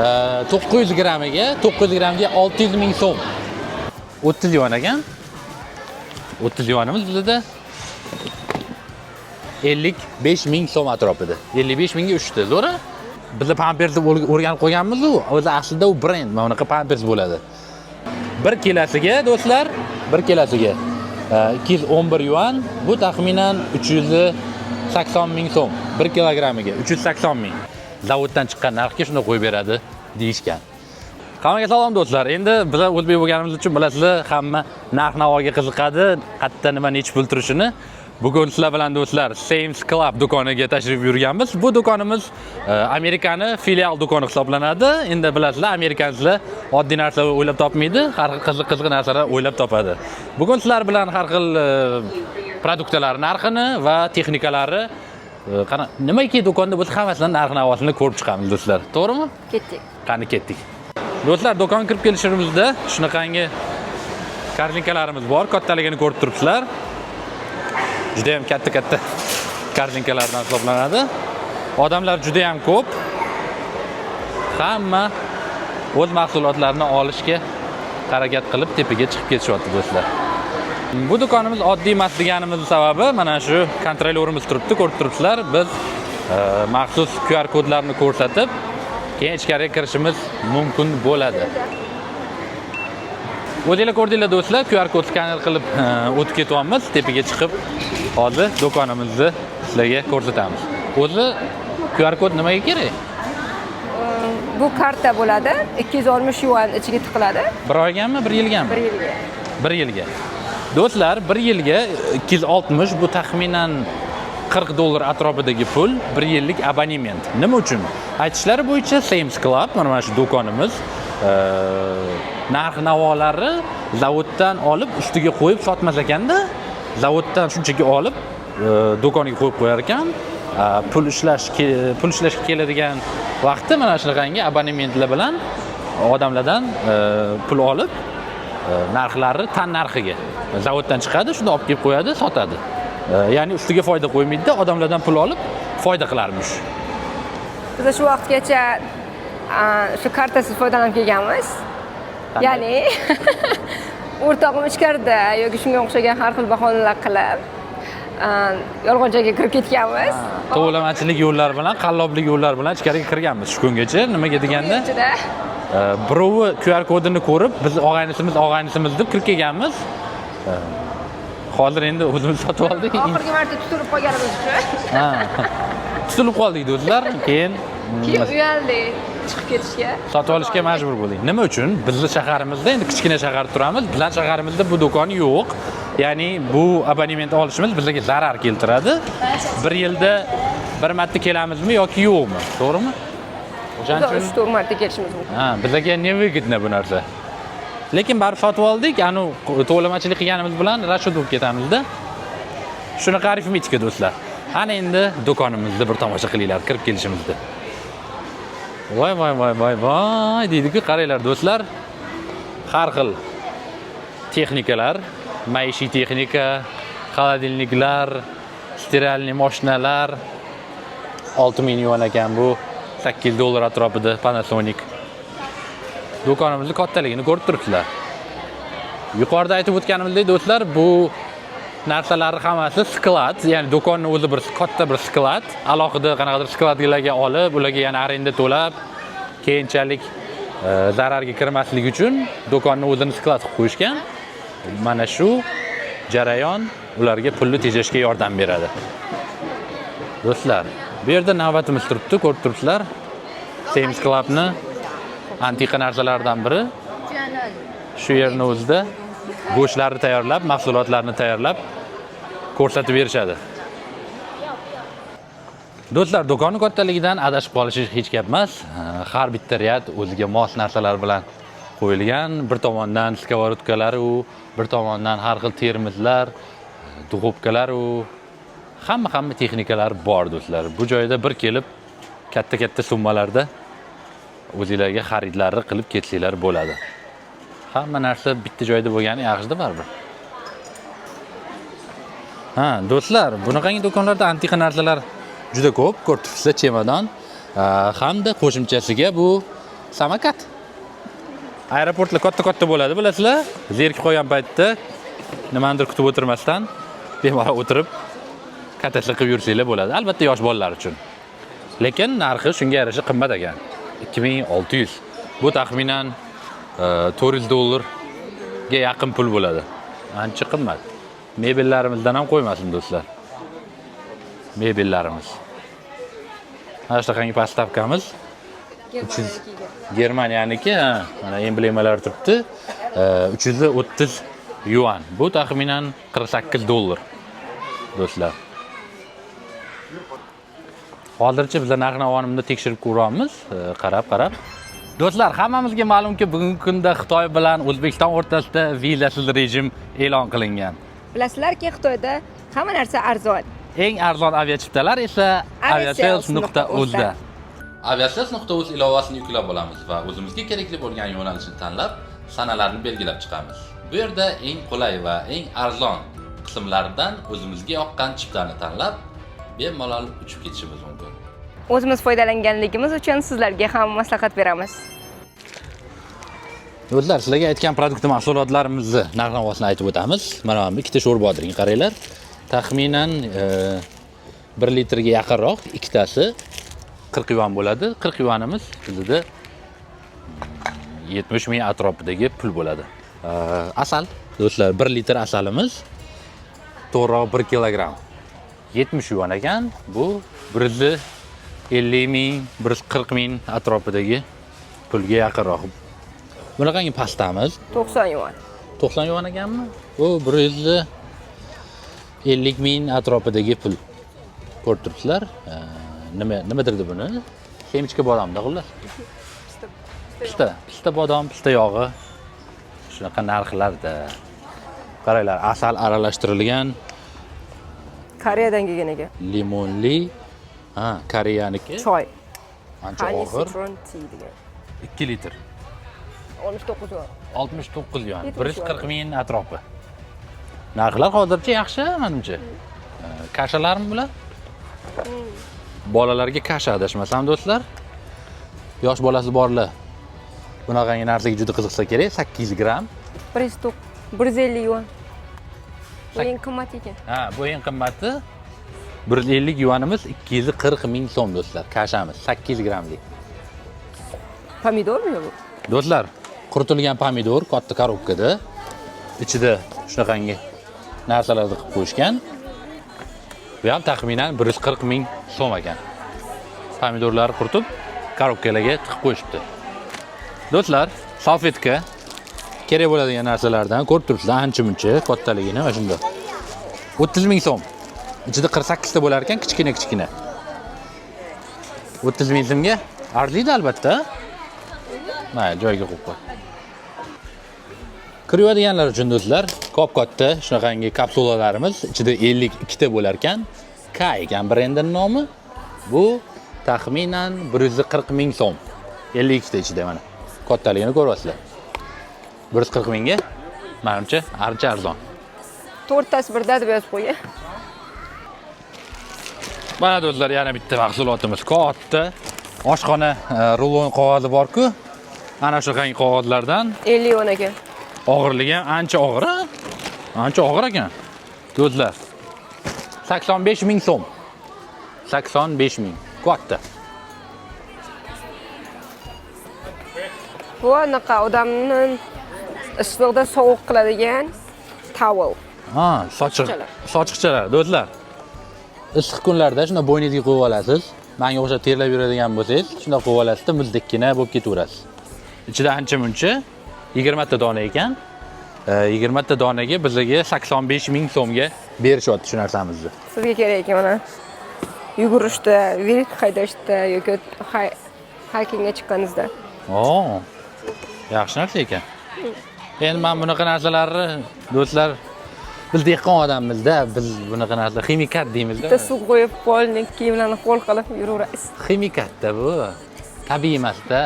900 grammiga, 900 gramga 600 ming so'm. 30 yuan ekan. 30 yuanimiz bizda 55 ming so'm atrofida. 55 mingga 3 ta, zo'ra. Bizda pampers deb o'rganib qo'yganmiz u. O'zi aslida u brend, mana bunaqa pampers bo'ladi. Bir kilosiga, do'stlar, bir kilosiga 211 yuan, bu taxminan 380 ming so'm. 1 kilogrammiga 380 ming. Zavoddan chiqqan narxga shunda qo'yib beradi deyishgan. Hammaga salom, do'stlar. Endi bizlar o'zbek bo'lganimiz uchun, bilasizlar, hamma narx-navoga qiziqadi, qayerda nima nechi pul turishini. Bugun sizlar bilan, do'stlar, Sam's Club do'koniga tashrif buyurganmiz. Bu do'konimiz Amerikani filial do'koni hisoblanadi. Endi bilasizlar, amerikanslar oddiy narsa o'ylab topmaydi, har xil qiziq qiziq narsalar o'ylab topadi. Bugun sizlar bilan har xil produktlar narxini va texnikalari, qana nimaki do'konda bo'lsa, hammasini narx navosini ko'rib chiqamiz, do'stlar. To'g'rimi? Ketdik. Qani, ketdik. Do'stlar, do'konga kirib kelishimizda shunaqangi корзинка larimiz bor, kattaligini ko'rib turibsizlar. Juda ham katta-katta корзинка lardan hisoblanadi. Odamlar juda ham ko'p. Hamma o'z mahsulotlarini olishga harakat qilib tepaga chiqib ketishyapti, do'stlar. Bu do'konimiz oddiy emas deganimiz sababi mana shu kontrolyorimiz turibdi, ko'rib turibsizlar. Biz maxsus QR kodlarni ko'rsatib, keyin ichkariga kirishimiz mumkin bo'ladi. O'zinglar ko'rdinglar, do'stlar, QR kod skaner qilib o'tib ketyapmiz, tepaga chiqib hozir do'konimizni sizlarga ko'rsatamiz. O'zi QR kod nimaga kerak? Bu karta bo'ladi. 260 yuan ichiga tiqiladi. Bir oygami, bir yilgami? Bir yilga. Bir yilga. Do'stlar, bir yilga 260, bu taxminan 40 dollar atrofidagi pul, bir yillik abonement. Nima uchun? Aytishlari bo'yicha, Sam's Club, mana shu do'konimiz narx navolari zavoddan olib ustiga qo'yib sotmas ekanda, zavoddan shunchaki olib do'koniga qo'yib qo'yar ekan. Pul ishlashga keladigan vaqti mana shunaqangi abonementlar bilan odamlardan pul olib, narxlari tan narxiga zavoddan chiqadi, shunda olib kelib qo'yadi, sotadi. Ya'ni ustiga foyda qo'ymaydida, odamlardan pul olib foyda qilarmish. Biz shu vaqtgacha shu kartasiz foydalanib kelganmiz. Qanday? Ya'ni o'rtog'im ichkarida yoki shunga o'xshagan har xil bahonalar qilib, yolg'on joyga kirib ketganmiz. Tovlamachilik yo'llari bilan, qalloblik yo'llari bilan ichkariga kirganmiz shu kungacha. Nimaga deganda, Ichida birovi QR kodini ko'rib, biz og'aynisimiz, og'aynisimiz deb kirib kelganmiz. Hozir endi o'zimiz sotib oldik. Oxirgi marta tutilib qolganimiz uchun. Ha. Tutilib qoldik, do'stlar. Keyin Keyin uyaldik chiqib ketishga. Sotib olishga majbur bo'ldik. Nima uchun? Bizni shaharimizda, endi kichkina shaharda turamiz. Bizning shaharimizda bu do'kon yo'q. Ya'ni bu abonement olishimiz bizga zarar keltiradi. Bir yilda bir marta kelamizmi yoki yo'qmi? To'g'rimi? O'shaning uchun 3-4 marta kelishimiz mumkin. Ha, bizga невыгодно bu narsa. Lekin baribir sotib oldik, anu to'lamachilik qilganimiz bilan расчет bo'lib ketamizda. Shunaqa arifmetika, do'stlar. Ana endi do'konimizni bir tomosha qilinglar kirib kelishimizda. Voy voy voy voy voy deydi-ku, qaranglar, do'stlar. Har xil texnikalar, maishiy texnika, холодильник lar, стиральный mashinalar. 6000 yuan ekan bu, 8 dollar atrofida Panasonic. Do'konimizni kattaligini ko'rib turibsizlar. Yuqorida aytib o'tganimizdek, do'stlar, bu narsalarni hammasi склад, ya'ni do'konni o'zi bir katta bir склад, alohida qanaqadir склад larga olib, ularga yana arenda to'lab, keyinchalik zararga kirmaslik uchun do'konni o'zini склад qilib qo'yishgan. Mana shu jarayon ularga pulni tejashga yordam beradi. Do'stlar, bu yerda navbatimiz turibdi, ko'rib turibsizlar. Sam's Clubni antiqa narsalardan biri shu yerni o'zida go'shtlarni tayyorlab, mahsulotlarni tayyorlab ko'rsatib berishadi. Do'stlar, do'konni kattaligidan adashib qolishi hech gap emas. Har bitta ряд o'ziga mos narsalar bilan qo'yilgan. Bir tomondan сковородка lar u, bir tomondan har xil termoslar, духовка lar u, hamma hamma texnikalar bor, do'stlar. Bu joyda bir kelib katta-katta summalarda o'zinglarga xaridlarni qilib ketsanglar bo'ladi. Hamma narsa bitta joyda bo'lgani yaxshida baribir. Ha, do'stlar, bunaqangi do'konlarda antiqa narsalar juda ko'p, ko'rib turibsizlar, chemadon. Hamda qo'shimchasiga bu Samokat. Aeroportlar katta-katta bo'ladi, bilasizlar. Zerikib qolgan paytda nimanidir kutib o'tirmasdan bemalol o'tirib кататься qilib yursanglar bo'ladi. Albatta yosh bolalar uchun. Lekin narxi shunga yarasha qimmat ekan. 2600. Bu taxminan 400 dollarga yaqin pul bo'ladi. Ancha qimmat. Mebellarimizdan ham qo'ymasin, do'stlar. Mebellarimiz. Mana shunaqangi подставка miz. Germaniyaniki, ha, mana emblemalar turibdi. 330 yuan. Bu taxminan 48 dollar. Do'stlar. Hozircha biz narx-navoni tekshirib ko'ryapmiz, qarab qarab. Do'stlar, hammamizga ma'lumki, bugungi kunda Xitoy bilan O'zbekiston o'rtasida vizasiz rejim e'lon qilingan. Bilasizlarki, Xitoyda hamma narsa arzon. Eng arzon aviachiptalar esa aviasales.uz da. Aviasales.uz ilovasini yuklab olamiz va o'zimizga kerakli bo'lgan yo'nalishni tanlab, sanalarni belgilab chiqamiz. Bu yerda eng qulay va eng arzon qismlaridan o'zimizga yoqqan chiptani tanlab, bemalol uchib ketishimiz mumkin. O'zimiz foydalanganligimiz uchun sizlarga ham maslahat beramiz. Do'stlar, sizlarga aytgan продукт mahsulotlarimizni narx-navosini aytib o'tamiz. Mana bu ikkita sho'r bodring qaranglar. Taxminan 1 litrga yaqinroq ikkitasi 40 yuan bo'ladi. 40 yuanimiz bizda 70 ming atrofidagi pul bo'ladi. Asal, do'stlar, 1 litr asalimiz, to'g'riroq 1 kilogramm 70 yuan ekan. Bu 150 ming, 140 ming atrofidagi pulga yaqinroq. Bunaqangi pastamiz 90 yuan. 90 yuan ekanmi? Bu 150 ming atrofidagi pul. Ko'rib turibsizlar. Nima nimadir deb buni? Семечка bodomda xullas. Pista, pista bodom, pista yog'i. Shunaqa narxlarda. Qaranglar, asal aralashtirilgan Koreyadan kelgan ekan. Limonli, ha, Koreyaniki. Choy. Ancha Honey og'ir. Citron tea degan. 2 litr. 69 yuan. 69 yuan. 70 140 ming atrofi. Narxlar hozircha yaxshi, menimcha. Каша larmi bular? Bolalarga каша, adashmasam, do'stlar. Yosh bolasi borlar bunaqangi narsaga juda qiziqsa kerak. 800 gramm. 109 150 yuan. Bu eng qimmat ekan. Ha, bu eng qimmati. 150 yuanimiz 240 ming so'm, do'stlar. Каша miz 800 grammlik. Pomidormi bu? Do'stlar, quritilgan pomidor katta коробка da. Ichida shunaqangi narsalarni qilib qo'yishgan. Bu ham taxminan 140 ming so'm ekan. Pomidorlarni quritib, коробка larga tiqib qo'yishibdi. Do'stlar, salfetka kerak bo'ladigan narsalardan ko'rib turibsizlar, ancha muncha kattaligini mana shunda. 30 ming so'm. Ichida 48 ta bo'lar ekan, kichkina kichkina. 30 ming so'mga arziydi albatta. Mayli, joyiga qo'yib qo'y. Kir yuvadiganlar uchun, do'stlar, kop katta shunaqangi kapsulalarimiz ichida 52 ta bo'lar ekan. K ekan brendning nomi. Bu taxminan 140 ming so'm. 52 ta ichida mana. Kattaligini ko'ryapsizlar. 140 mingga menimcha ancha arzon. To'rttasi birda deb yozib qo'ygan. Mana, do'stlar, yana bitta mahsulotimiz katta. Oshxona rulon qog'ozi bor-ku. Ana shunaqangi qog'ozlardan. 50 yuan ekan. Og'irligi ham ancha og'ir, a? Ancha og'ir ekan. Do'stlar, 85 ming so'm. 85 ming. Katta. Bu anaqa odamni issiqda sovuq qiladigan towel. Ha, sochiq. Sochiqchalar. Sochiqchalar, do'stlar. Issiq kunlarda shunda bo'yningizga qo'yib olasiz. Menga o'xshab terlab yuradigan bo'lsangiz, shunda qo'yib olasizda, muzdekkina bo'lib ketaverasiz. Ichida ancha muncha 20 ta dona ekan. 20 ta donaga bizga 85 ming so'mga berishyapti shu narsamizni. Sizga kerak ekan mana. Yugurishda, велик haydashda yoki hiking ga chiqqaningizda. Oo. Yaxshi narsa ekan. Endi men bunaqa narsalarni, do'stlar, biz dehqon odammizda, biz bunaqa narsa ximikat deymizda. Bitta suv qo'yib, polni kiyimlarni ho'l qilib yuraverasiz. Ximikatda bu. Tabiiy emasda.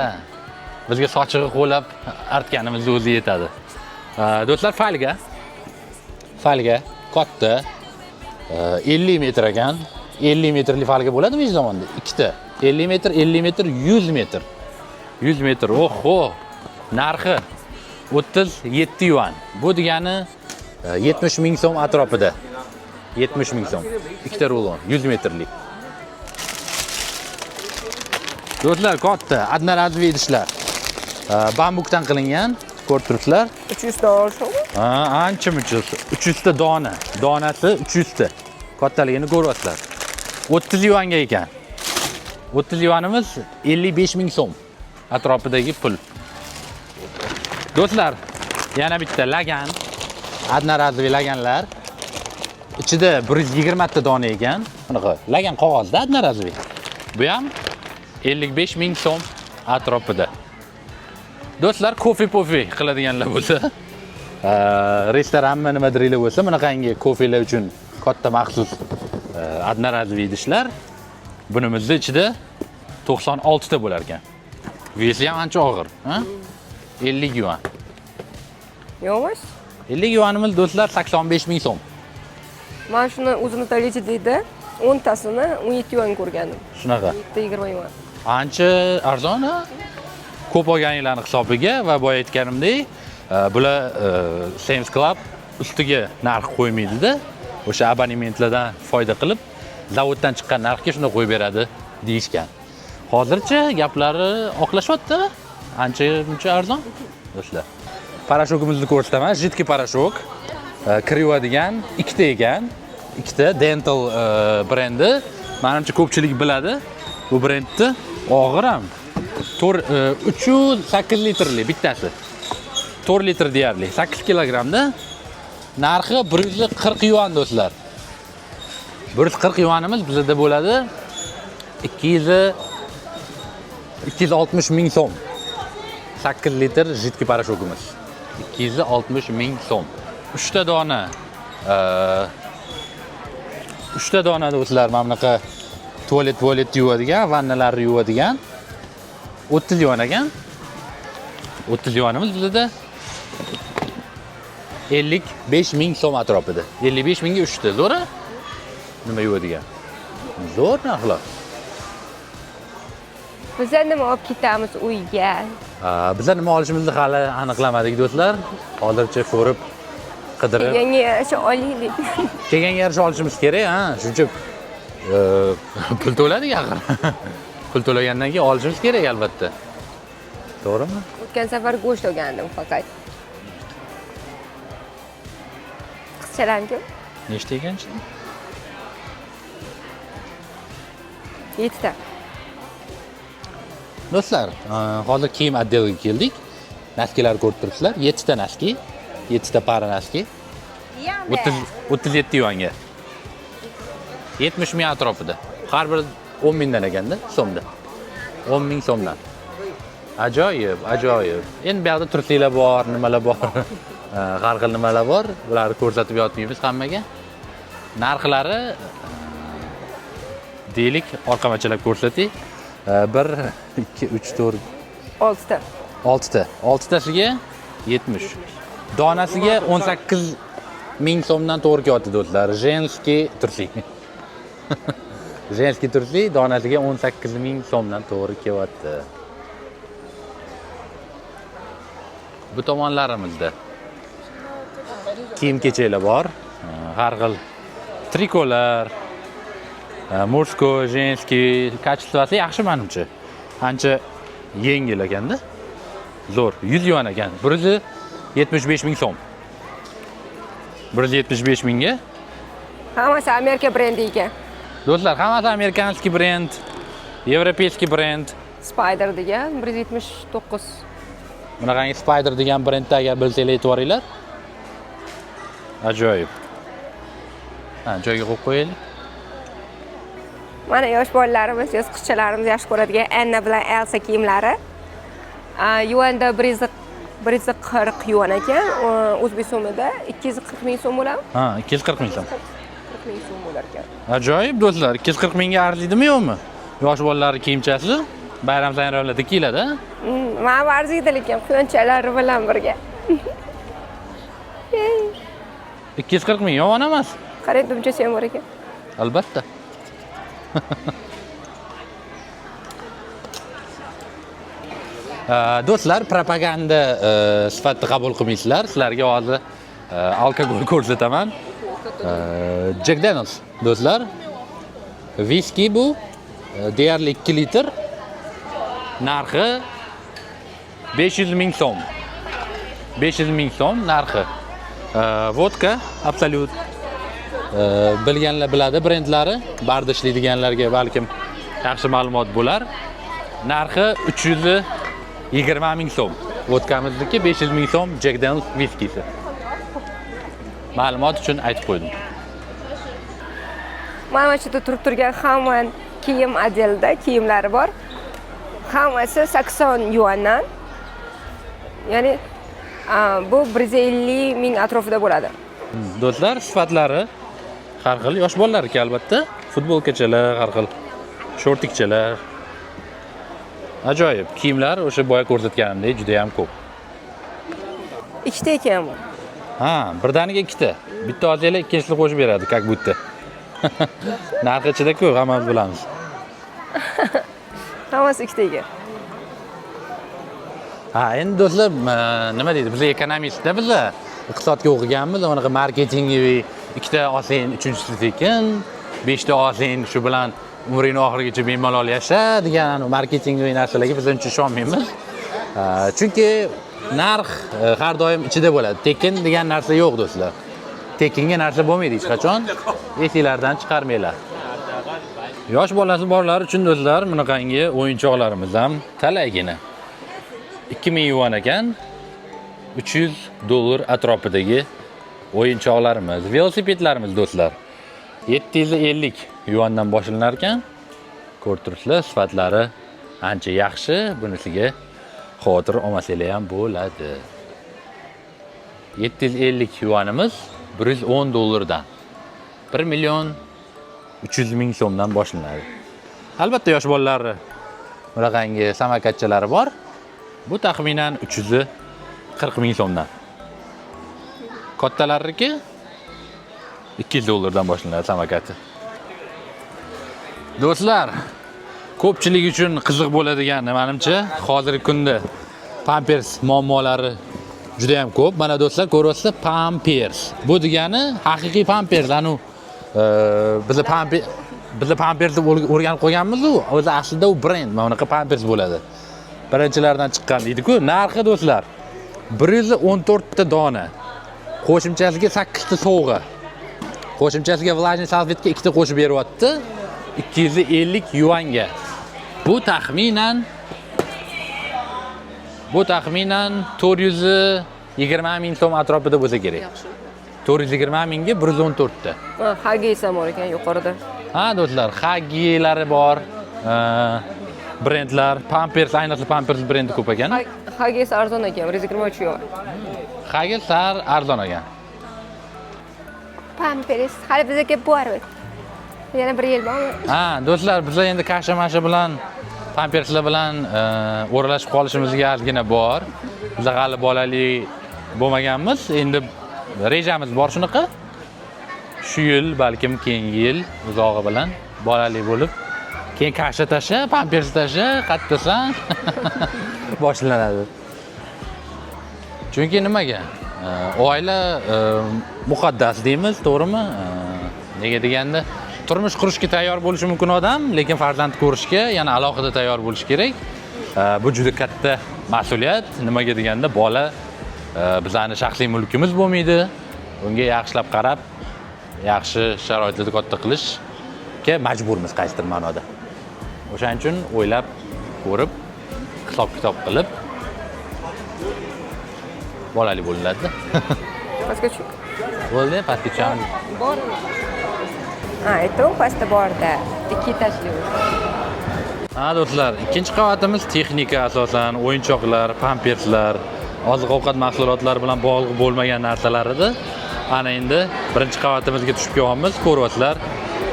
Bizga sochig'i qo'lab artganimizni o'zi yetadi. Do'stlar, фольга. Фольга katta. 50 metr ekan. 50 metrli фольга bo'ladimi hech zamonda? Ikkita. 50 metr, 50 metr, 100 metr. 100 metr. Oho! Narxi 37 yuan. Bu degani 70 ming so'm atrofida. 70 ming so'm. Ikkita rulon, 100 metrlik. Do'stlar, katta одноразовый idishlar. Bambukdan qilingan, ko'rib turibsizlar. 300 ta olishmi? Ha, ancha muncha 300 ta dona. Donasi 300 ta. Kattaligini ko'ryapsizlar. 30 yuanga ekan. 30 yuanimiz 55 ming so'm atrofidagi pul. Do'stlar, yana bitta lagan, одноразовый laganlar. Ichida 120 ta dona ekan. Bunaqa lagan qog'ozda одноразовый. Bu ham 55 ming so'm atrofida. Do'stlar, kofe pofe qiladiganlar bo'lsa, restoranmi nimadirlar bo'lsa, bunaqangi kofelar uchun katta maxsus одноразовый idishlar. Bunimizni ichida 96 ta bo'lar ekan. Вес i ham ancha og'ir, ha? 50 yuan. Yo'q emas. 50 yuanimiz, do'stlar, 85 ming so'm. Man shuni o'zimizda Lidlda 10 tasini 17 yuan ko'rgandim. Shunaqa. 7 20 yuan. Ancha arzon, ha? Ko'p olganinglarni hisobiga va boya aytganimdek, bular Sam's Club ustiga narx qo'ymaydida, o'sha abonementlardan foyda qilib, zavoddan chiqqan narxga shuni qo'yib beradi deyishgan. Hozircha gaplari oqlashyapti. Ancha muncha arzon, do'stlar. Порошок imizni ko'rsataman. Жидкий порошок. Kir yuvadigan ikkita ekan. Ikkita Dettol brendi. Menimcha, ko'pchilik biladi bu brendni. Og'ir ham. 4 3,8 litrli bittasi. 4 litr deyarli. 8 kilogrammda. Narxi 140 yuan, do'stlar. 140 yuanimiz bizda bo'ladi 200 260 ming so'm. 8 litr жидкий порошок imiz. 260 ming so'm. 3 ta dona 3 ta dona, do'stlar, mana bunaqa tualet yuvadigan, vannalarni yuvadigan 30 yuan ekan. 30 yuanimiz bizda 55 ming so'm atrofida. 55 mingga 3 ta. Zo'r, a? Nima yuvadigan? Zo'r narxlar. Biza nima olib ketamiz uyga? Bizlar nima olishimizni hali aniqlamadik, do'stlar. Hozircha ko'rib, qidirib, Kelganga yarasha olaylik. Kelganga yarasha olishimiz kerak, ha. Shuncha pul to'ladik axir. Pul to'lagandan keyin olishimiz kerak albatta. To'g'rimi? O'tgan safar go'sht olgandim faqat. Qizchalarniki? Nechta ekan ichida? Yettita. Do'stlar, hozir kiyim отдел iga keldik. Носки lar ko'rib turibsizlar. 7 ta носки, 7 ta пара носки. 30 37 yuanga. 70 ming atrofida. Har biri 10 mingdan ekanda, so'mda. 10 ming so'mdan. Ajoyib, ajoyib. Endi bu yoqda turklar bor, nimalar bor. Har xil nimalar bor. Bularni ko'rsatib yotmaymiz hammaga. Narxlari deylik, orqamachalab ko'rsatay. 1 2 3 4 Oltita. 6 ta. 6 tasiga 70. Donasiga 18 ming so'mdan to'g'ri kelyapti, do'stlar. Женский трусы. Женский трусы donasiga 18 ming so'mdan to'g'ri kelyapti. Bu tomonlarimizda kiyim kechaklar bor. Har xil trikolar, мужской, женский, качество si yaxshi menimcha. Ancha yengil ekanda. Zo'r, 100 yuan ekan. 175 ming so'm. 175 mingga. Hammasi Amerika brendi ekan. Do'stlar, hammasi американский brend, европейский brend. Spider degan 179. Bunaqangi Spider degan brendni agar bilsanglar aytib yuboringlar. Ajoyib. Ha, joyiga qo'yib qo'yaylik. Mana yosh bolalarimiz, yosh qizchalarimiz yaxshi ko'radigan Anna bilan Elsa kiyimlari. Yuanda 140 yuan ekan. O'zbek so'mida 240 ming so'm bo'ladimi? Ha, 240 ming so'm. 40 ming so'm bo'lar ekan. Ajoyib, do'stlar, 240 mingga arziydimi, yo'qmi? Yosh bolalar kiyimchasi bayram sayramlarda kiyiladi, a? Mana bu arziydi lekin quyonchalari bilan birga. 240 ming yomon emas. Qarang, dumchasi ham bor ekan. Albatta. Do'stlar, propaganda sifatida qabul qilmaysizlar. Sizlarga hozir alkogol ko'rsataman. Jack Daniels, do'stlar. Viski bu deyarli 2 litr. Narxi 500 ming so'm. 500 ming so'm narxi. Vodka Absolut. Bilganlar biladi brendlari, barda ishlaydiganlarga balkim yaxshi ma'lumot bo'lar. Narxi 320 ming so'm. Vodkamizniki 500 ming so'm, Jack Daniels viskisi. Ma'lumot uchun aytib qo'ydim. Mana shu yerda turib turgan hamma kiyim отдел ida kiyimlari bor. Hammasi 80 yuandan. Ya'ni bu 150 ming atrofida bo'ladi. Do'stlar, sifatlari har xil, yosh bolalarniki albatta. Futbolkachalar, har xil shortikchalar. Ajoyib. Kiyimlar o'sha boya ko'rsatganimdek juda ham ko'p. Ikkita ekan bu. Ha, birdaniga ikkita. Bitta olsanglar, ikkinchisini qo'shib beradi, как будто. Narxi ichida-ku, hammamiz bilamiz. Hammasi ikkita ekan. Ha, endi do'stlar, nima deydi? Biz ekonomistda, biza iqtisodga o'qiganmiz, unaqa marketingiy ikkita olsang, uchinchisi tekin, beshta olsang, shu bilan umringni oxirigacha bemalol yasha degan marketingiy narsalarga biz uncha ishonmaymiz. Chunki narx har doim ichida bo'ladi. Tekin degan narsa yo'q, do'stlar. Tekinga narsa bo'lmaydi hech qachon. Esinglardan chiqarmanglar. Yosh bolasi borlar uchun, do'stlar, bunaqangi o'yinchoqlarimiz ham talaygina. 2000 yuan ekan. 300 dollar atrofidagi o'yinchoqlarimiz, velosipedlarimiz, do'stlar. 750 yuandan boshlanar ekan. Ko'rib turibsizlar, sifatlari ancha yaxshi. Bunisiga xavotir olmasanglar ham bo'ladi. 750 yuanimiz 110 dollardan. 1 million 300 ming so'mdan boshlanadi. Albatta, yosh bolalar bunaqangi samokatchalari bor. Bu taxminan 340 ming so'mdan. Kattalarniki 200 dollardan boshlanadi samokati. Do'stlar, ko'pchilik uchun qiziq bo'ladigan, manimcha, hozirgi kunda Pampers muammolari juda ham ko'p. Mana, do'stlar, ko'ryapsizlar, Pampers. Bu degani haqiqiy Pampers, anu biza Pampers deb o'rganib qo'yganmiz-u, o'zi aslida u brend, mana bunaqa Pampers bo'ladi. Birinchilardan chiqqan deydi-ku. Narxi, do'stlar, 114 ta dona. Qo'shimchasiga 8 ta sovg'a. Qo'shimchasiga влажный salfetka ikkita qo'shib beryapti. 250 yuanga. Bu taxminan 420 ming so'm atrofida bo'lsa kerak. Yaxshi. 420 mingga 114 ta. Ha, Huggies ham bor ekan yuqorida. Ha, do'stlar, Huggie'lari bor. Brendlar, Pampers, ayniqsa Pampers brendi ko'p ekan. Huggies arzon ekan, 123 yuan. Huggies sal arzon ekan. Pampers hali bizga bor. Yana bir yil bormi? Ha, do'stlar, biz endi kasha-masha bilan, pamperslar bilan o'ralashib qolishimizga ozgina bor. Biz hali bolali bo'lmaganmiz. Endi rejamiz bor shunaqa. Shu yil, balkim keyingi yil uzog'i bilan bolali bo'lib, keyin kasha tasha, pampers tasha, qattasan boshlanadi. Chunki nimaga? Oila muqaddas deymiz, to'g'rimi? Nega deganda, turmush qurishga tayyor bo'lishi mumkin odam, lekin farzand ko'rishga yana alohida tayyor bo'lish kerak. Bu juda katta mas'uliyat. Nimaga deganda, bola bizani shaxsiy mulkimiz bo'lmaydi. Unga yaxshilab qarab, yaxshi sharoitlarda katta qilishga majburmiz qaysidir ma'noda. O'shaning uchun o'ylab, ko'rib, hisob kitob qilib bolali bo'linadi. Pastga tush. Bo'ldi, pastga tushamiz. Bor. Ha, aytdim, pastda borda. Ikki etajli. Ha, do'stlar, ikkinchi qavatimiz texnika, asosan o'yinchoqlar, pamperslar, oziq-ovqat mahsulotlari bilan bog'liq bo'lmagan narsalar edi. Ana endi birinchi qavatimizga tushib kelyapmiz, ko'ryapsizlar.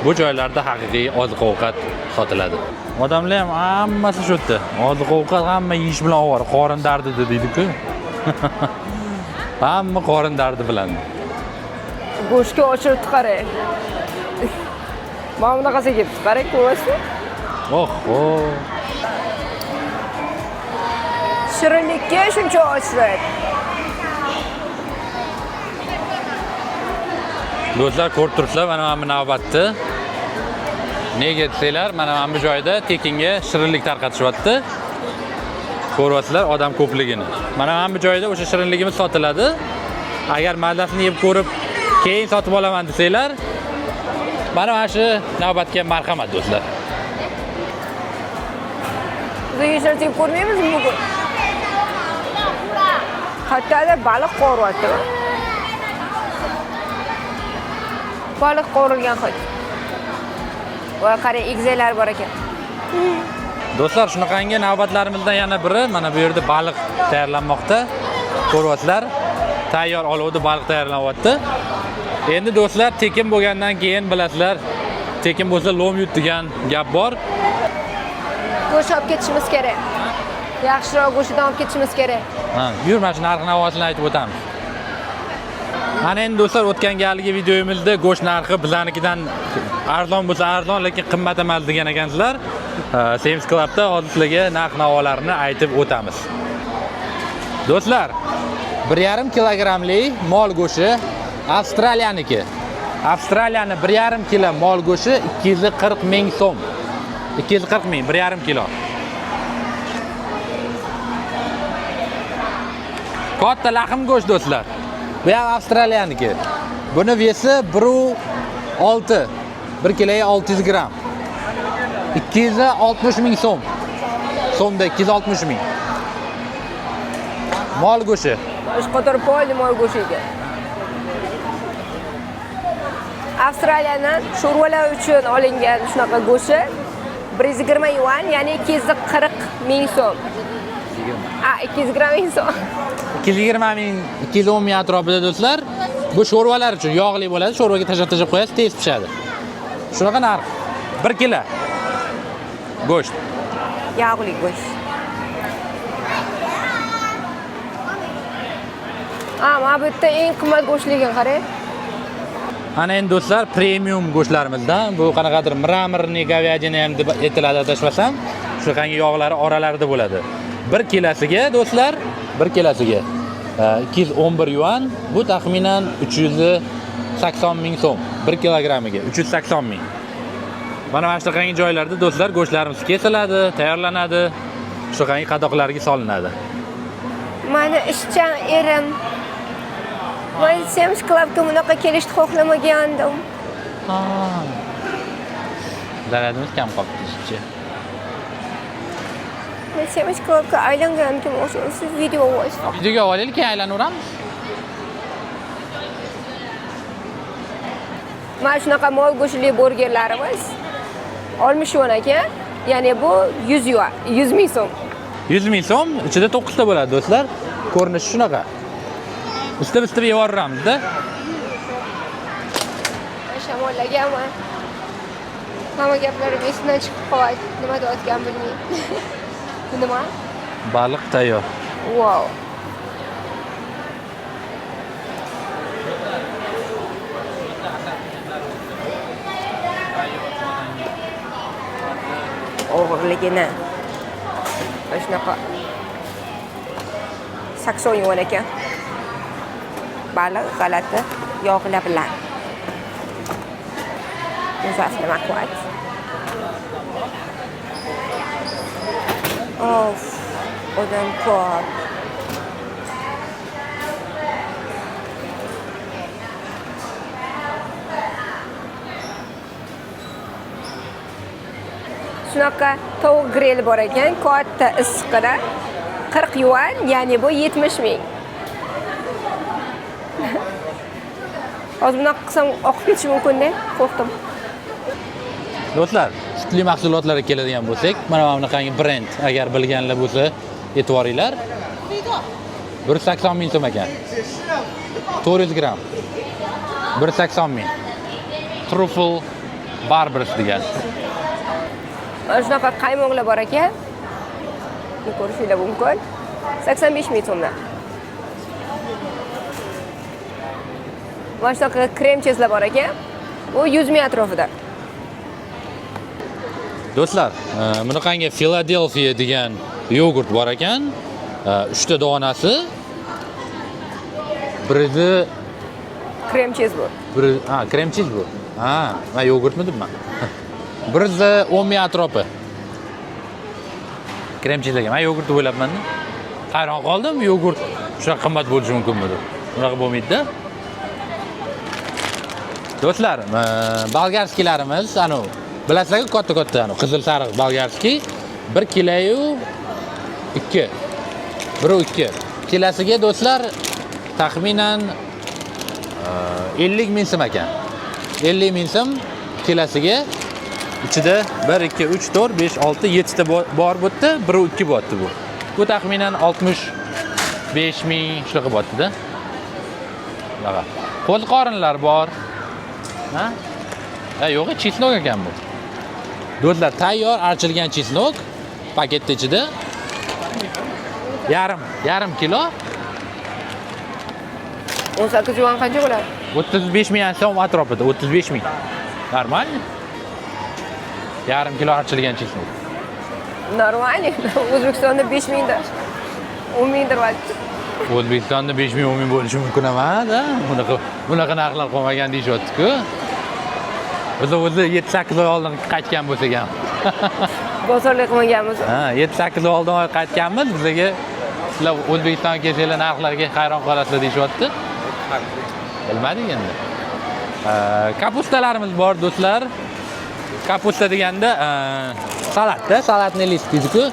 Bu joylarda haqiqiy oziq-ovqat sotiladi. Odamlar ham hammasi shu yerda. Oziq-ovqat, hamma yeyish bilan ovora, qorin dardida deydi-ku. Hamma qorin dardi bilan. Go'shtga ochiribdi, qarang. Mana bunaqasiga kelibdi, qarang, ko'ryapsizmi? Oho. Shirinlikka shuncha очередь. Do'stlar, ko'rib turibsizlar, mana bu navbatni. Nega desanglar, mana bu joyda tekinga shirinlik tarqatishyapti. Ko'ryapsizlar odam ko'pligini. Mana bu joyda o'sha shirinligimiz sotiladi. Agar mazasini yeb ko'rib, keyin sotib olaman desanglar, mana shu navbatga marhamat do'stlar. Biz hech narsa yeb ko'rmaymizmi bugun? Qayerdadir baliq qovuryapti. Baliq qovurilgan hid. Voy, qarang, egizaklar bor ekan. Do'stlar, shunaqangi navbatlarimizdan yana biri mana bu yerda baliq tayyorlanmoqda. Ko'ryapsizlar, tayyor olovda baliq tayyorlanyapti. Endi do'stlar, tekin bo'lgandan keyin bilasizlar, tekin bo'lsa lo'm yut degan gap bor. Go'sht olib ketishimiz kerak. Yaxshiroq go'shtdan olib ketishimiz kerak. Ha, yur, mana shu narx navosini aytib o'tamiz. Mana endi do'stlar, o'tgan galgi videomizda go'sht narxi bizanikidan arzon bo'lsa arzon, lekin qimmat emas degan ekansizlar. Sam's Club'da hozir sizlarga narx navolarni aytib o'tamiz. Do'stlar, 1,5 kilogrammli mol go'shti Avstraliyaniki. Avstraliyani 1,5 kilo mol go'shti 240 ming so'm. 240 ming, 1,5 kilo. Katta lahm go'sht do'stlar. Bu ham Avstraliyaniki. Buni вес i 1.6. 1 kiloga 600 gramm. 260 ming so'm. So'mda 260 ming. Mol go'shti. Shu qator polni mol go'shti ekan. Avstraliyadan sho'rvalar uchun olingan shunaqa go'shti 120 yuan, ya'ni 240 ming so'm. A, 220 ming so'm. 220 ming, 210 ming atrofida do'stlar. Bu sho'rvalar uchun yog'li bo'ladi, sho'rvaga tashlab qo'yasiz, tez pishadi. Shunaqa narx. 1 kilo go'sht. Yog'li go'sht. A, mana bu yerda eng qimmat go'shtligini qarang. Ana endi do'stlar, premium go'shtlarimizdan bu qanaqadir мраморный говядина ham deb aytiladi adashmasam, shunaqangi yog'lari oralarida bo'ladi. 1 kilosiga do'stlar, 1 kilosiga 211 yuan, bu taxminan 380 ming so'm. 1 kilogrammiga 380 ming. Mana shunaqangi joylarda do'stlar go'shtlarimiz kesiladi, tayyorlanadi, shunaqangi qadoqlarga solinadi. Mani ishchan erim. Men Sam's Clubga bunaqa kelishni xohlamagandim. Zaryadimiz kam qolibdi ishchi. Men Sam's Clubga aylangandim, o'sha siz video olasiz. Videoga olaylik, keyin aylanaveramiz. Mana shunaqa mol go'shtli burgerlarimiz 60 yuan ekan, ya'ni bu 100 yuan, 100 ming so'm. 100 ming so'm, ichida 9 ta bo'ladi do'stlar. Ko'rinishi shunaqa. Isitib-isitib yeyaveramizda. Shamollaganman. Hamma gaplarim esimdan chiqib qoldi. Nima deyotganimni bilmayman. Bu nima? Baliq tayyor. Wow. Og'irligini. Mana shunaqa 80 yuan ekan. Baliq g'alati yog'lar bilan. Muzaf nima quvvat. Of, odam ko'p. Shunaqa tovuq grill bor ekan, katta issiqqina 40 yuan, ya'ni bu 70 ming. Hozir bunaqa qilsam oqib ketishi mumkin-da, qo'rqdim. Do'stlar, sutli mahsulotlarga keladigan bo'lsak, mana bunaqangi brend, agar bilganlar bo'lsa, e'tiboringlar. 180 ming so'm ekan. 400 gramm. 180 ming. Truffle Barbers degan. Mana shunaqa qaymoqlar bor ekan. Buni ko'rishinglar mumkin. 85 ming so'mdan. Mana shunaqa krem chizlar bor ekan. Bu 100 ming atrofida. Do'stlar, bunaqangi Philadelphia degan yogurt bor ekan. Uchta donasi biri Krem cheese bu. Biri, ha, krem cheese bu. Ha, man yogurtmi debman. 110 ming atrofi. Krem cheese ekan. Man yogurt deb o'ylabman-da. Hayron qoldim, yogurt shunaqa qimmat bo'lishi mumkinmi deb. Unaqa bo'lmaydi-da. Do'stlar, болгарский larimiz, anu, bilasizlar-ku, katta-katta, anu, qizil sariq болгарский 1 kiloyu 2. 1 2. Kilosiga, do'stlar, taxminan 50 ming so'm ekan. 50 ming so'm kilosiga. Ichida 1 2 3 4 5 6 7 ta bor bu yerda, 1 2 bo'lyapti bu. Bu taxminan 65 ming shunaqa bo'lyapti-da. Shunaqa. Qo'ziqorinlar bor. Ha? Ha, yo'q, чеснок ekan bu. Do'stlar, tayyor archilgan чеснок paketni ichida. Yarim kilo. 18 yuan qancha bo'ladi? 35 ming so'm atrofida, 35 ming. Нормально? Yarim kilo archilgan чеснок. Нормально. O'zbekistonda 5 mingdir. 10 mingdir balki. O'zbekistonda 5 ming, 10 ming bo'lishi mumkin emas, a? Bunaqa narxlar qolmagan deyishyapti-ku. Biz o'zi 7-8 oy oldin qaytgan bo'lsak ham. Bozorlik qilmaganmiz. Ha, 7-8 oy oldin qaytganmiz, bizga sizlar O'zbekistonga kelsanglar narxlarga hayron qolasizlar deyishyapti. Bilmadik endi. Капуста larimiz bor, do'stlar. Капуста deganda salatda, салатный лист deydi-ku.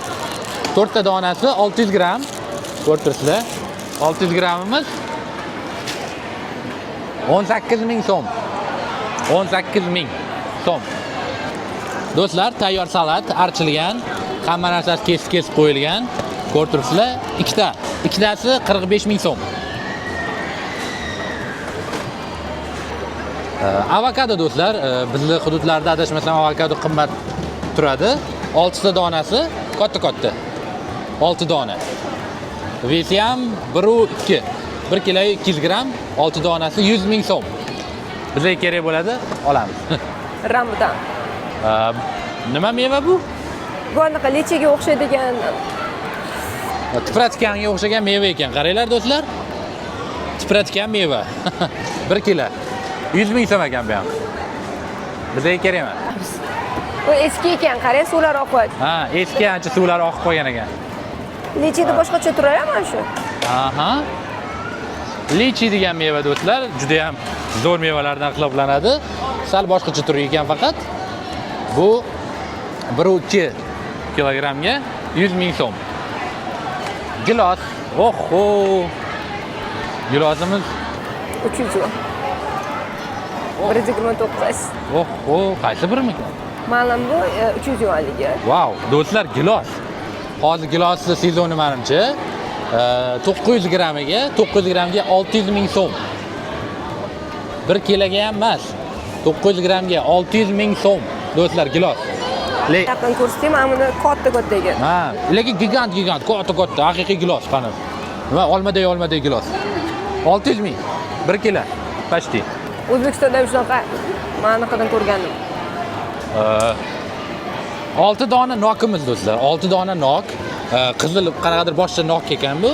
To'rtta donasi 600 gramm. Ko'rib turibsizlar. 600 grammimiz 18 ming so'm. 18 ming so'm. Do'stlar, tayyor salat archilgan, hamma narsasi kesib kesib qo'yilgan. Ko'rib turibsizlar, ikkita. Ikkitasi 45 ming so'm. Avokado, do'stlar, bizni hududlarda, adashmasam, avokado qimmat turadi. 6 ta donasi katta-katta. 6 dona. Вес i ham 1.2. 1 kilo 200 gramm, 6 donasi 100 ming so'm. Bizga kerak bo'ladi, olamiz. Rambutan. Nima meva bu? Bu anaqa lichiga o'xshaydigan. Tipratikanga o'xshagan meva ekan. Qaranglar, do'stlar. Tipratikan meva. 1 kilo. 100 ming so'm ekan bu ham. Bizga kerak emas. Bu eski ekan, qarang, suvlar oqyapti. Ha, eski, ancha suvlar oqib qolgan ekan. Lichida boshqacha turadi mana shu. Aha. Lichi degan meva, do'stlar, juda ham zo'r mevalardan hisoblanadi. Sal boshqacha turi ekan faqat. Bu 1.2 kilogrammga 100 ming so'm. Gilos. Oho. Gilosimiz 300 yuan. 129. Oho, qaysi birimikan? Ma'lum, bu 300 yuanligi. Vau, do'stlar, gilos. Hozir gilosni sezoni manimcha. 900 grammiga, 900 grammga 600 ming so'm. 1 kiloga ham emas. 900 grammga 600 ming so'm. Do'stlar, gilos. Yaqin ko'rsataymi? Mana buni katta katta ekan. Ha, lekin gigant gigant, katta katta, haqiqiy gilos qani. Nima, olmaday olmaday gilos. 600 ming. 1 kilo. Почти. O'zbekistonda ham shunaqa. Men anaqadan ko'rgandim. 6 dona nokimiz, do'stlar. 6 dona nok. Qizil qanaqadir boshqa nok ekan bu.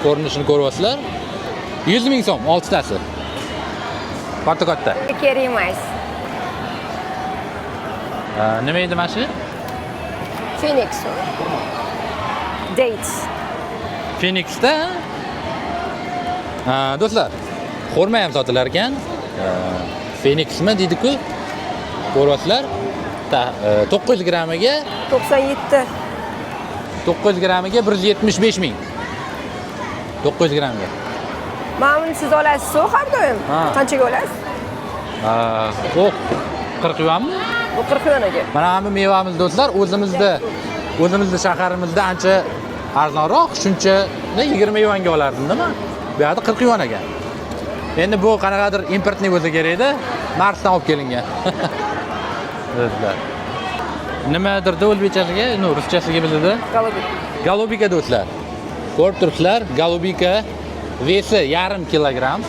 Ko'rinishini ko'ryapsizlar. 100 ming so'm 6 tasi. Katta katta. Kerak emas. Nima edi mana shu? Phoenix. Dates. Phoenixda do'stlar, xurmo ham sotilar ekan. Phoenixmi deydi-ku. Ko'ryapsizlar. 900 grammiga 97. 900 grammiga 175 ming. 900 grammga. Mana buni siz olasiz har doim. Ha. Qanchaga olasiz? Oh, 40 yuanmi? Bu 40 yuan ekan. Mana bu mevamiz, do'stlar, o'zimizni shaharimizda ancha arzonroq, shuncha 20 yuanga olardim, nima? Bu yerda 40 yuan ekan. Endi bu qanaqadir импортный bo'lsa kerak edi. Marsdan olib kelingan. Do'stlar. Nimadirda o'zbekchasiga, no, ruschasiga bizda Голубика. Голубика, do'stlar. Ko'rib turibsizlar, голубика вес i yarim kilogramm.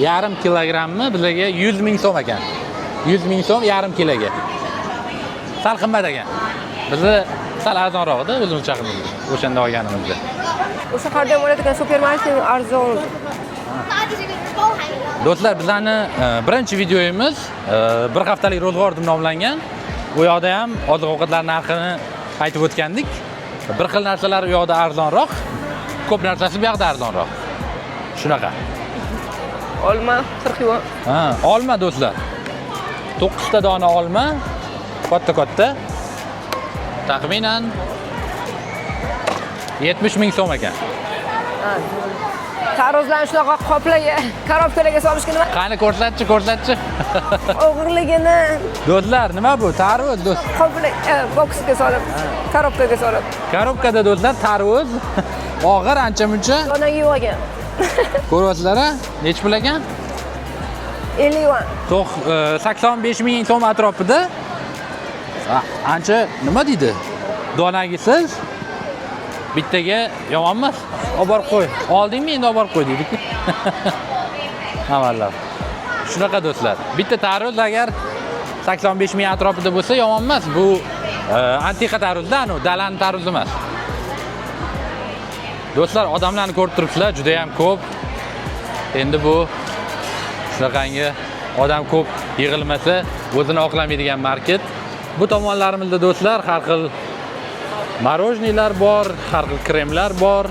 Yarim kilogrammi bizga 100 ming so'm ekan. 100 ming so'm yarim kiloga. Sal qimmat ekan. Bizni sal arzonroq-da o'zimiz chaqirdik o'shanda olganimizda. O'sha har doim oladigan supermarket arzon. 垃圾这个是包含饮料的。 Do'stlar, bizlarni birinchi videoyimiz bir haftalik ro'zg'or deb nomlangan. U yoqda ham oziq-ovqatlar narxini aytib o'tgandik. Bir xil narsalar u yoqda arzonroq, ko'p narsasi bu yoqda arzonroq. Shunaqa. Olma 40 yuan. Ha, olma do'stlar. 9 ta dona olma, katta-katta. Taxminan 70 ming so'm ekan. Tarvuzlarni shunaqa qoplaga, korobkalarga solishga nima? Qani ko'rsatchi, ko'rsatchi. Og'irligini Do'stlar, nima bu? Tarvuz, do'st. qopla, boksga solib, korobkaga solib. Korobkada do'stlar tarvuz og'ir ancha-muncha. Donagi yo'q ekan. Ko'ryapsizlar, a? Nechi pul ekan? 50 yuan. 85 ming so'm atrofida. Ancha nima deydi? Donagisiz bittaga yomon emas. Olib borib qo'y. Oldingmi endi olib borib qo'y deydi-ku. Avvallab. Shunaqa do'stlar. Bitta tarvuz agar 85 ming atrofida bo'lsa yomon emas. Bu antiqa tarvuzda, anu dalani tarvuz emas. Do'stlar, odamlarni ko'rib turibsizlar, juda ham ko'p. Endi bu shunaqangi odam ko'p yig'ilmasa o'zini oqlamaydigan market. Bu tomonlarimizda do'stlar har xil мороженое lar bor, har xil kremlar bor.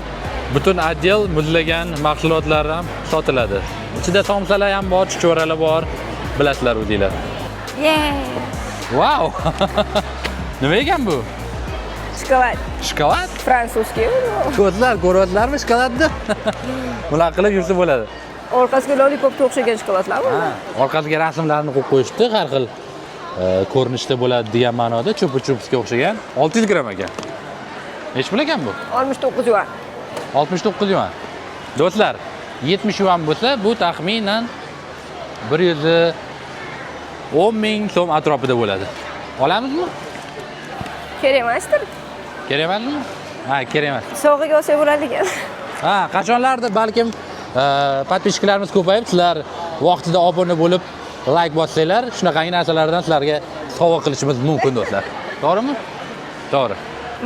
Butun отдел muzlagan mahsulotlar ham sotiladi. Ichida somsalar ham bor, chuchvaralar bor. Bilasizlar o'zinglar. Yeah. Vau! Nima ekan bu? Shokolad. Shokolad? Французский. Do'stlar, ko'ryapsizlarmi shokoladni? Bunaqa qilib yursa bo'ladi. Orqasiga lollipopga o'xshagan shokoladlar bu. Orqasiga rasmlarni qo'yib qo'yishdi, har xil ko'rinishda bo'ladi degan ma'noda chupa chupsga o'xshagan. 600 gramm ekan. Nechi pul ekan bu? 69 yuan. 69 yuan. Do'stlar, 70 yuan bo'lsa, bu taxminan 110 ming so'm atrofida bo'ladi. Olamizmi? Kerak emasdir. Kerak emasmi? Ha, kerak emas. Sovg'aga olsak bo'ladi ekan. Ha, qachonlardir balkim подписчик larimiz ko'payib, sizlar vaqtida obuna bo'lib, layk bossanglar, shunaqangi narsalardan sizlarga sovg'a qilishimiz mumkin do'stlar. To'g'rimi? To'g'ri.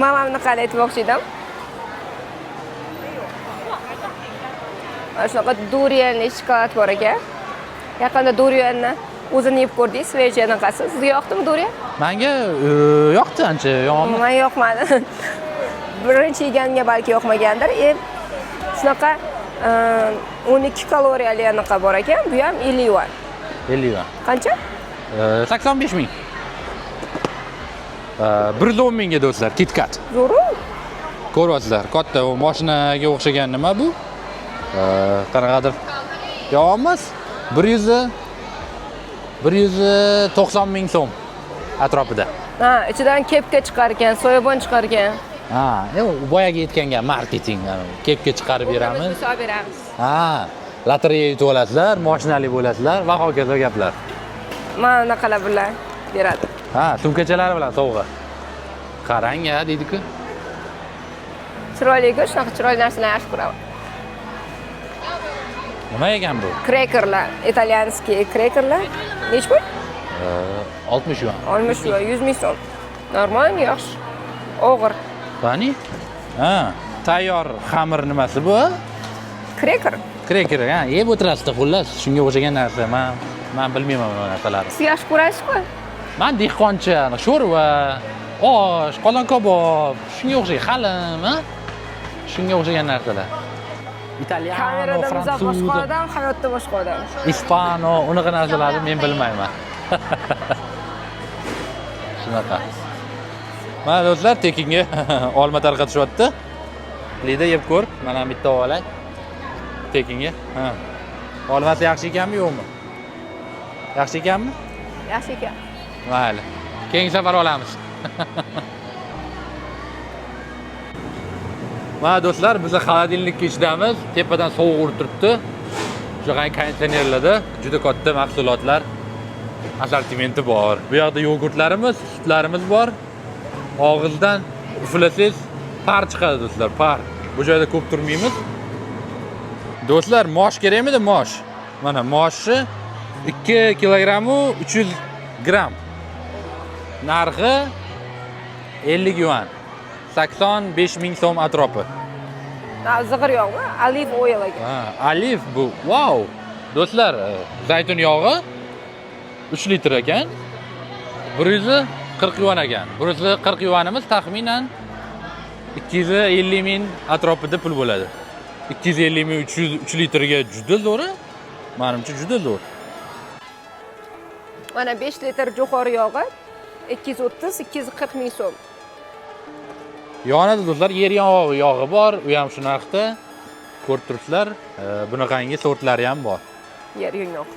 Mamamni qani aytmoqchi edim. Mana shunaqa durianli shokolad bor ekan. Yaqinda durianni o'zini yeb ko'rdik, свежий anaqasi. Sizga yoqdimi durian? Menga yoqdi ancha, yomon emas. Menga yoqmadi. Birinchi yeganimga balki yoqmagandir. Shunaqa 12 kaloriyali anaqa bor ekan. Bu ham 50 yuan. 50 yuan. Qancha? 85 ming. 110 mingga do'stlar, KitKat. Zo'ru. Ko'ryapsizlar, katta u mashinaga o'xshagan nima bu? Qanaqadir yomon emas. 190 ming so'm atrofida. Ha, ichidan kepka chiqar ekan, soyabon chiqar ekan. Ha, boyagi aytgan gap marketing, kepka chiqarib beramiz. Hisob beramiz. Ha, lotereya yutib olasizlar, mashinali bo'lasizlar va hokazo gaplar. Mana bunaqalar bilan beradi. Ha, sumkachalari bilan sovg'a. Qarang, ya deydi-ku. Chiroyli-ku, shunaqa chiroyli narsalarni yaxshi ko'raman. Nima ekan bu? Krekerlar, итальянский krekerlar. Nechi pul? 60 yuan. 60 yuan, 100 ming so'm. Normal, yaxshi. Og'ir. Qani? Ha, tayyor xamir nimasi bu? Kreker. Kreker, ha, yeb o'tirasizda xullas, shunga o'xshagan narsa. Man bilmayman bu narsalarni. Siz yaxshi ko'rasiz-ku. Man dehqoncha, sho'rva, osh, qozon kabob, shunga o'xshagan halim, ha? Shunga o'xshagan narsalar. Italiano, Kamerada muzoq fransuz, boshqa odam, hayotda boshqa odam. Ispano, unaqa narsalarni men bilmayman. Shunaqa. Mana do'stlar, tekinga olma tarqatishyapti. Lida yeb ko'r, mana bitta olay. Tekinga. Ha. Olmasi yaxshi ekanmi, yo'qmi? Yaxshi ekanmi? Yaxshi ekan. Mayli. Keyingi safar olamiz. Mana do'stlar, biz холодильник ka ichidamiz. Tepadan sovuq urib turibdi. Shunaqa konditsionerlarda juda katta mahsulotlar assortimenti bor. Bu yoqda yogurtlarimiz, sutlarimiz bor. Og'izdan uflasangiz par chiqadi do'stlar, par. Bu joyda ko'p turmaymiz. Do'stlar, mosh kerakmidi, mosh? Mana moshni 2 kilogramm u 300 gramm. Narxi 50 yuan. 85 ming so'm atrofi. Ha, zig'ir yog'mi? Olive oil ekan. Ha, olive bu. Vau! Do'stlar, zaytun yog'i 3 litr ekan. 140 yuan ekan. 140 yuanimiz taxminan 250 ming atrofida pul bo'ladi. 250 ming 300 3 litrga juda zo'r. Manimcha, juda zo'r. Mana 5 litr jo'xori yog'i 230-240 ming so'm. Yonida, do'stlar, yer yog'i bor, u ham shu narxda. Ko'rib turibsizlar, bunaqangi sortlari ham bor. Yer yong'oq.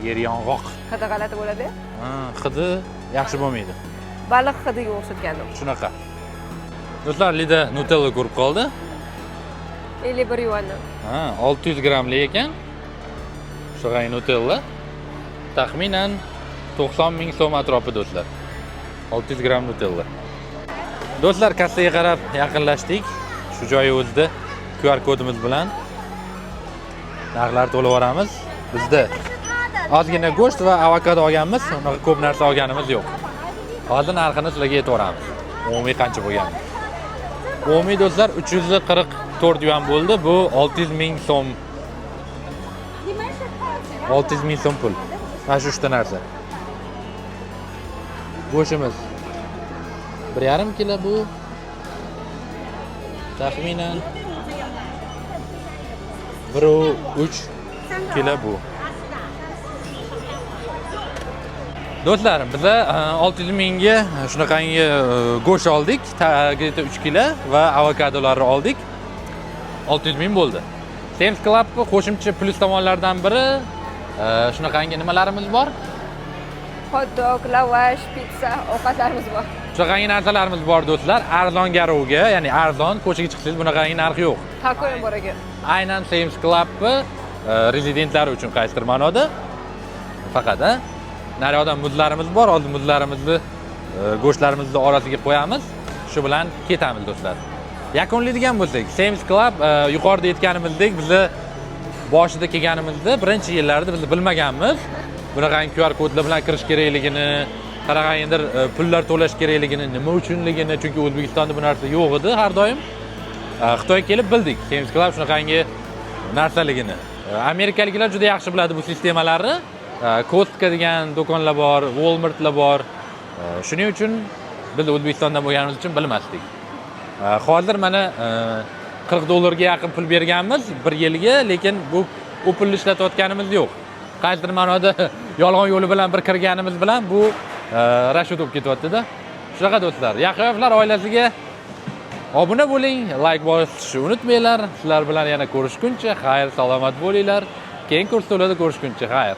Yer yong'oq. Hidi g'alati bo'ladi. Ha, hidi yaxshi bo'lmaydi. Baliq hidiga o'xshatgandim. Shunaqa. Do'stlar, Lida Nutella ko'rib qoldi. 51 yuandan. Ha, 600 grammli ekan. Shunaqangi Nutella. Taxminan 90 ming so'm atrofi, do'stlar. 600 gramm Nutella. Do'stlar, kassaga qarab yaqinlashdik. Shu joyi o'zida QR kodimiz bilan narxlar to'lab yuboramiz. Bizda ozgina go'sht va avokado olganmiz, unaqa ko'p narsa olganimiz yo'q. Hozir narxini sizlarga aytaveramiz. Umumiy qancha bo'lgan? Umumiy, do'stlar, 344 yuan bo'ldi. Bu 600 ming so'm. 600 ming so'm pul. Mana shu uchta narsa. Go'shtimiz 1,5 kilo bu. Taxminan 1,3 kilo bu. Do'stlar, biza 600 mingga shunaqangi go'sht oldik, где-то 3 kilo va avokadolarni oldik. 600 ming bo'ldi. Sam's Club qo'shimcha plyus tomonlaridan biri shunaqangi nimalarimiz bor? Hot dog, lavash, pitsa, ovqatlarimiz bor. Shunaqangi narsalarimiz bor, do'stlar. Arzon garovga, ya'ni arzon ko'chaga chiqsangiz bunaqangi narx yo'q. Tako ham bor ekan. Aynan Sam's Clubni rezidentlari uchun qaysidir ma'noda faqat, a? Naryoqdan muzlarimiz bor, hozir muzlarimizni go'shtlarimizni orasiga qo'yamiz. Shu bilan ketamiz, do'stlar. Yakunlaydigan bo'lsak, Sam's Club yuqorida aytganimizdek, bizni boshida kelganimizda, birinchi yillarda biz bilmaganmiz. Bunaqangi QR kodlar bilan kirish kerakligini, qanaqangidir pullar to'lash kerakligini, nima uchunligini, chunki O'zbekistonda bu narsa yo'q edi har doim. Xitoyga kelib bildik Sam's Club shunaqangi narsaligini. Amerikaliklar juda yaxshi biladi bu sistemalarni. Costco degan do'konlar bor, Walmartlar bor. Shuning uchun biz O'zbekistondan bo'lganimiz uchun bilmasdik. Hozir mana 40 dollarga yaqin pul berganmiz bir yilga, lekin bu u pulni ishlatayotganimiz yo'q. Qaysidir ma'noda yolg'on yo'li bilan bir kirganimiz bilan bu расчет bo'lib ketyapti-da. Shunaqa, do'stlar. Yahyoyevlar oilasiga obuna bo'ling, layk bosishni unutmanglar. Sizlar bilan yana ko'rishguncha xayr, salomat bo'linglar. Keyin ko'rsatuvlarda ko'rishguncha xayr.